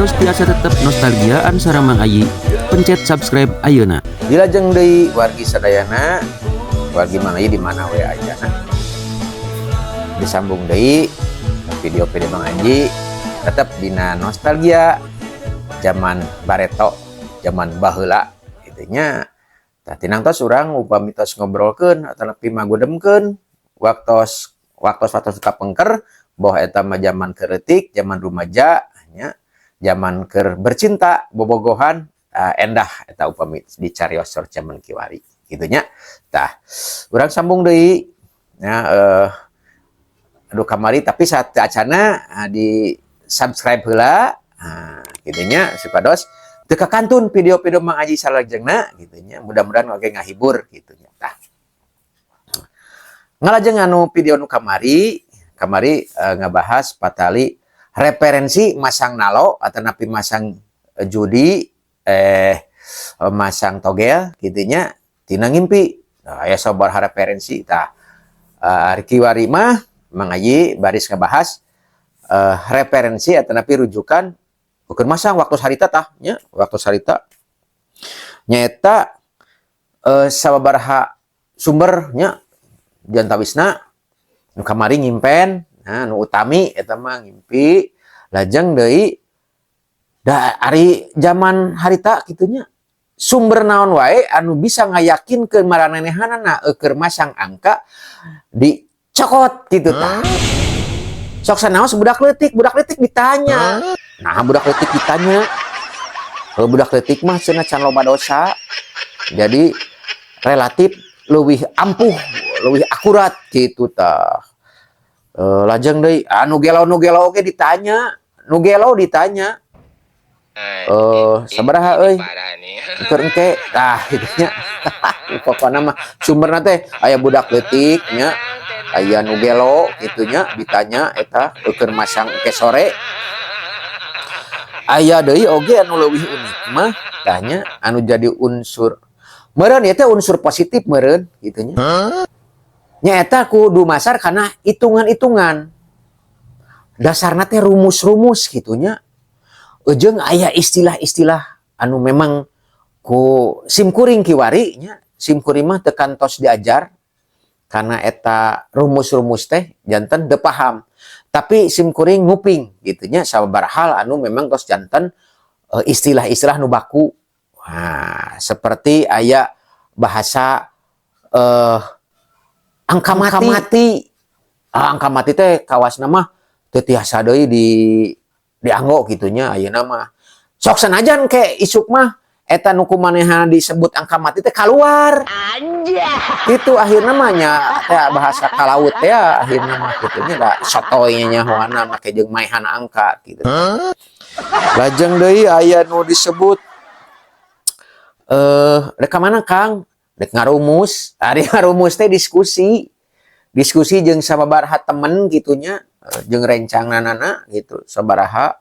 Supados tiasa tetep nostalgiaan sareng Mang Ayi. Pencet subscribe ayeuna. Dilajeng deui, wargi sadayana, wargi Mang Ayi di mana we ayana. Disambung deui video-video Mang Aji tetap dina nostalgia zaman bareto, zaman baheula kitu nya. Tah, tinangtos urang upami tos ngobrolkeun atanapi magudemkeun waktos waktos waktos kapengker, boh eta mah zaman leutik, zaman rumaja nya, zaman keur bercinta, bobogohan, endah eta upami dicarios zaman kiwari kitu nya. Tah, urang sambung deui nya, aduh, kamari tapi saat acana di subscribe heula, kitu nya, supados teu kakantun video-video Mang Aji salajengna kitu nya. Mudah-mudahan oge ngahibur kitu nya. Tah, ngalajeng anu video nu kamari kamari, ngabahas patali referensi masang nalo atanapi masang judi, masang togel kitu nya tina ngimpi. Nah, aya sabaraha referensi. Tah, ari kiwari mah Mang Aji baris ngabahas referensi atanapi rujukan bukan masang waktu harita. Tah nya, waktu harita nyaeta sababaraha sumber nya, diantawisna nu kamari ngimpen. Nah, nu utami eta mah ngimpi. Lajeng deui da ari zaman harita kitu nya, sumber naon wae anu bisa ngayakinkeun maranehanana keur masang angka dicokot gitu. Tah, sok sanaos budak leutik, budak leutik ditanya. Nah, budak leutik ditanya, kalau budak leutik mah cenah can loba dosa, jadi relatif leuwih ampuh, leuwih akurat gitu. Tah, lajeng deui anu gelo, nu gelo oge ditanya, nu gelo ditanya, sabaraha euy keur engke. Tah, kitu nya. Pokona mah sumberna teh aya budak leutik nya, aya nu gelo kitu nya, ditanya eta keur masang engke sore. Aya deui oge anu leuwih unik mah tanya anu jadi unsur meureun ieu teh unsur positif meureun kitu nya, nyaeta ku dumasar kana hitungan-hitungan, dasarna teh rumus-rumus kitu nya, jeung aya istilah-istilah anu memang ku simkuring kiwari nya, simkuring mah teu kantos diajar karena eta rumus-rumus teh janten teu paham, tapi simkuring nguping gitu nya sababaraha hal anu memang tos janten istilah-istilah nu baku. Nah, seperti aya bahasa angka mati. Angka mati, ah, angka mati teh kawasna mah teu tiasa deui di dianggo kitu nya ayeuna mah. Sok sanajan ke isuk mah eta nu kumanehna disebut angka mati teh kaluar. Itu akhirna mah nya teh bahasa kalaut ya akhirna mah kitu nya, da sotoy nyahoana make jeung maehan angka gitu. Lajeng deui aya nu disebut rek ka mana, Kang? Rek ngarumus. Ari ngarumus teh diskusi. Diskusi jeung sababaraha temen gitu nya, jeung rencanganana gitu. Sabaraha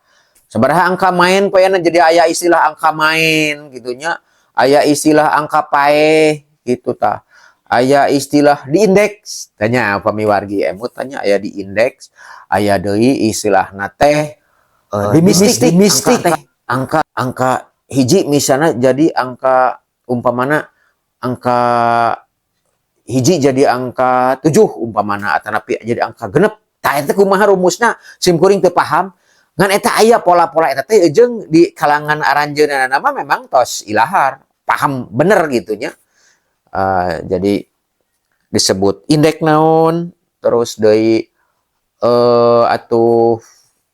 sabaraha angka main poeana, jadi aya istilah angka main gitu nya. Aya istilah angka paeh gitu tah. Aya istilah di indeks. Tanya upami wargi emut tanya aya di indeks, aya deui istilahna teh di mistik, mistik angka, angka angka hiji misalnya jadi angka, umpamana angka hiji jadi angka 7 umpamana, atanapi jadi angka 6. Tah, eta kumaha rumusna simkuring teu paham, ngan eta aya pola-pola eta teh jeung di kalangan aranjeunna mah memang tos ilahar paham bener gitu nya. Jadi disebut indeks naon, terus deui atuh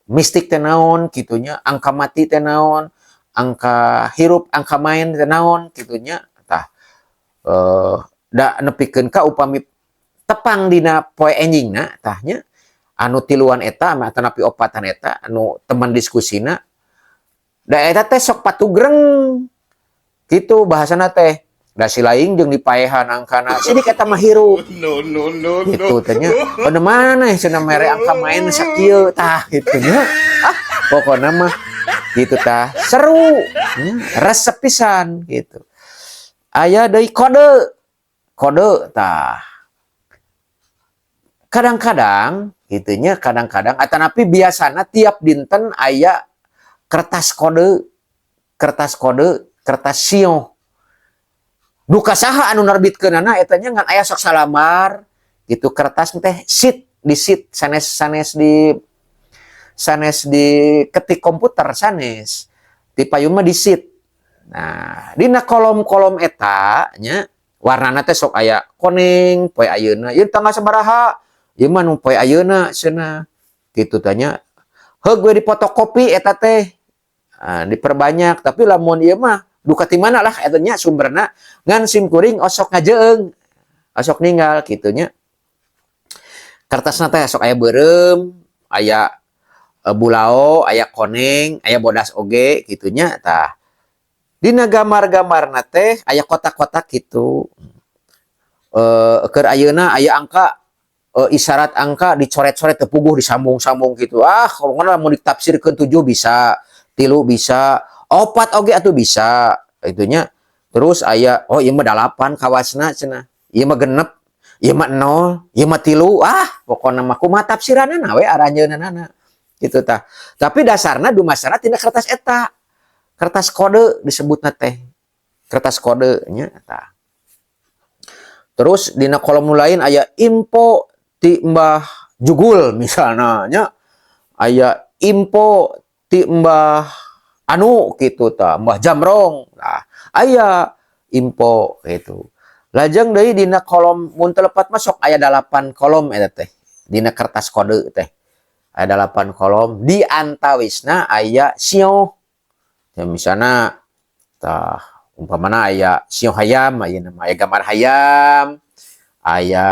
mistik teh naon kitu nya, angka mati teh naon, angka hirup, angka main teh naon kitu nya. Tah, da nepikeun ka upami tepang dina poe enjingna. Tah nya, anu tiluan eta atanapi opatan eta anu teman diskusina da eta teh sok patugreng gitu bahasana teh, da si laing jeung dipaehan angkana sidik eta mah hirup. No, no, no, gitu teh nya. Pada mana cenah mere angka main sakieu? Tah, gitu nya. Ah, pokokna mah gitu. Tah, seru nya, resep pisan gitu. Aya deui kode kode. Tah, kadang-kadang gitu nya, kadang-kadang atanapi biasana tiap dinten aya Kertas kode, kertas kode, kertas shio. Duka saha anu nerbitkeunana eta nya, ngan aya sok salambar gitu kertas teh, sheet di sheet, sanes sanes di sanes di ketik komputer, sanes di payun mah di sheet. Nah, dina kolom-kolom eta nya warnana teh sok aya koneng poe ayeuna, ieu tanggal sabaraha, ieu mah nu poe ayeuna cenah kitu tanya. Heug we dipotokopi eta teh. Nah, diperbanyak, tapi lamun ieu mah duka ti mana lah eta nya sumberna, ngan sim kuring osok ngajeung, osok ninggal kitu nya. Kertasna teh sok aya beureum, aya bulao, aya koneng, aya bodas oge kitu nya. Tah, dina gambar-gambarna teh aya kotak-kotak gitu. Keur ayeuna aya angka, isyarat angka dicoret-coret teu puguh, disambung-sambung gitu. Ah, pokokna lamun ditafsirkeun 7 bisa, 3 bisa, 4 oge atuh bisa itunya. Terus aya, oh, ieu mah 8 kawasna cenah, ieu mah 6, ieu mah 0, ieu mah 3. Ah, pokokna mah kumaha tafsiranana we aranjeunana gitu tah. Tapi dasarna dumasarna tina kertas eta, kertas kode disebutna teh, kertas kode nya tah. Terus dina kolom nu lain aya info ti Mbah Jugul misalna nya, aya info ti Mbah anu gitu tah, Mbah Jamrong. Nah, aya info gitu. Lajeng deui dina kolom, mun teu lepat mah sok aya 8 kolom eta teh dina kertas kode teh, aya 8 kolom, di antawisna aya shio ya, misalna tah umpamana aya shio hayam, aya nama, aya gambar hayam, aya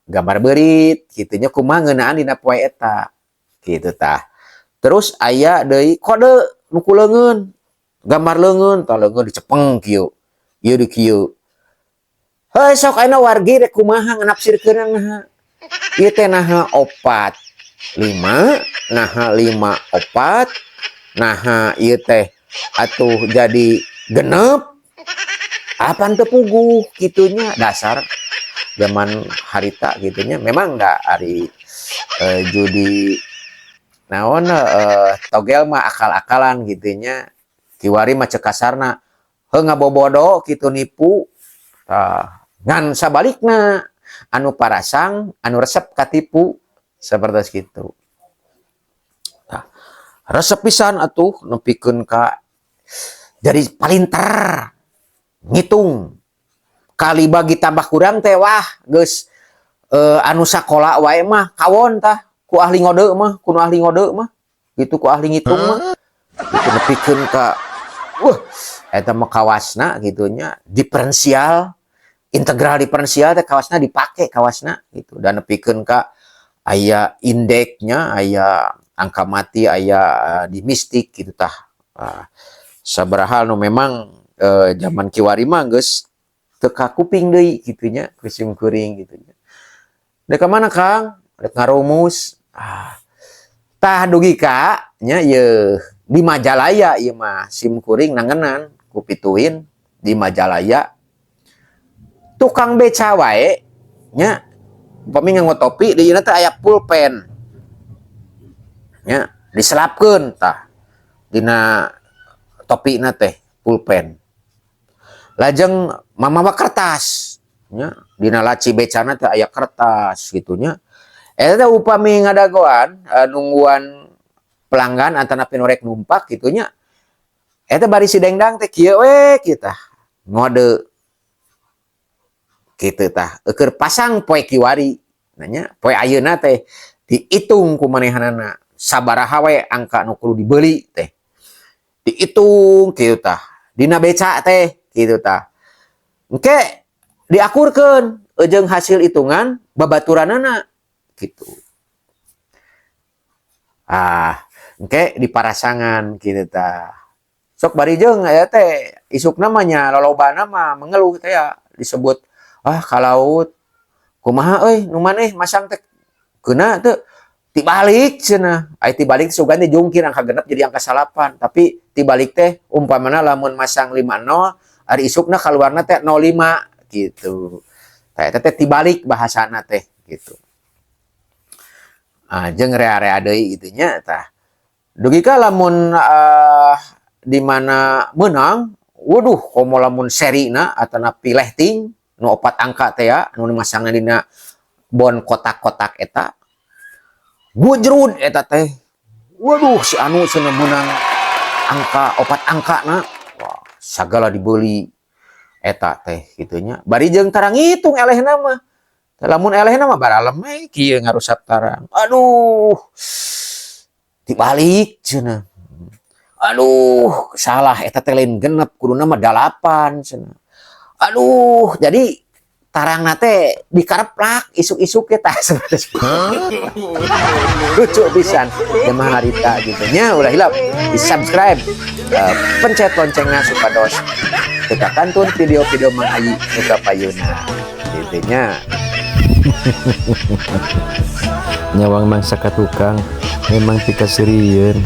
gambar beurit kitu nya, kumaha ngeunaan dina poe eta kitu tah. Terus aya deui kode nu ku leungeun, gambar leungeun tah, leungeun dicepeng kieu, ieu di kieu. Heuh, sok ayeuna wargi rek kumaha nganafsirkeunna, naha ieu teh, naha 4 5, naha 5 4, naha ieu teh atuh jadi 6, apan teu puguh kitunya. Dasar zaman harita gitunya, memang da ari judi naon, togel mah akal-akalan gitunya. Kiwari mah cek kasarna heuh ngabobodo kitu, nipu tah. Ngan sabalikna anu parasang, anu resep katipu seperti kitu tah. Resep pisan atuh nepikeun ka jadi palinter ngitung kali bagi tambah kurang teh. Wah, geus anu sakola wae mah kawon tah ku ahli ngode mah, ku nu ahli ngode mah gitu, ku ahli ngitung mah gitu, nepikeun ka wah eta mah kawasna gitunya, diferensial, integral, diferensial teh kawasna dipake kawasna gitu. Dan nepikeun ka aya indeknya, aya angka mati, aya di mistik gitu tah. Sabaraha nu memang zaman kiwari mah geus teu kakuping deui kitu nya ku sim kuring gitu nya. Dek ka mana, Kang? Dek ngarumus. Ah, tah dugi ka nya yeuh di Majalaya ieu mah sim kuring nangenan ku pituin di Majalaya, tukang beca wae nya, upami nganggo topi, di ieu teh aya pulpen nya diselapkeun tah dina topina teh pulpen, lajeng mamawa kertas nya, dina laci becana teh aya kertas gitu nya. Eta teh upami ngadagoan, nungguan pelanggan antara nu rek numpak gitu nya, eta bari si dengdang teh kieu we kieu tah, ngode kitu tah, keur pasang poe kiwari nanya, poe ayeuna teh dihitung ku manehanana sabaraha we angka nu kudu dibeli teh, dihitung kitu tah dina beca teh kitu tah. Engke diakurkeun jeung hasil hitungan babaturanana gitu. Ah, engke diparasangan kitu tah. Sok bari jeung aya teh isukna mah nya lolobana mah mengeluh teh ya, disebut ah ka laut, kumaha euy nu maneh masang teh, keuna teu, tibalik cenah. Ai tibalik sugan teh jungkir angka 6 jadi angka 9, tapi tibalik teh umpamana lamun masang 50, ari isukna kaluarna teh 05 gitu. Tah, eta teh tibalik bahasana teh gitu. Ah, jeung rea-rea deui kitu nya tah. Dugi ka lamun Di mana menang, waduh, komo lamun serina atanapi lehting nu opat angka teh ya, nu dimasangna dina bon kotak-kotak eta, gujrud eta teh. Waduh, si anu cenah menang angka opat angka na. Wah, sagala dibeli eta teh kitu nya. Bari jeung tara ngitung elehna mah. Lamun elehna mah baralem we kieu ngarusap tarang. Aduh, dibalik cenah. Aduh, salah, eta teh lain 6, kuduna mah 8 cenah. Aduh, jadi tarangna teh dikareplak isuk-isuk ge tah. Lucu pisan jemaah harita gitu nya. Ulah hilap di subscribe, pencet loncengna supados teu kantun video-video Mang Ayi nu kapayuna gitu nya. Nyawang mangsa ka tukang memang pikaseurieun.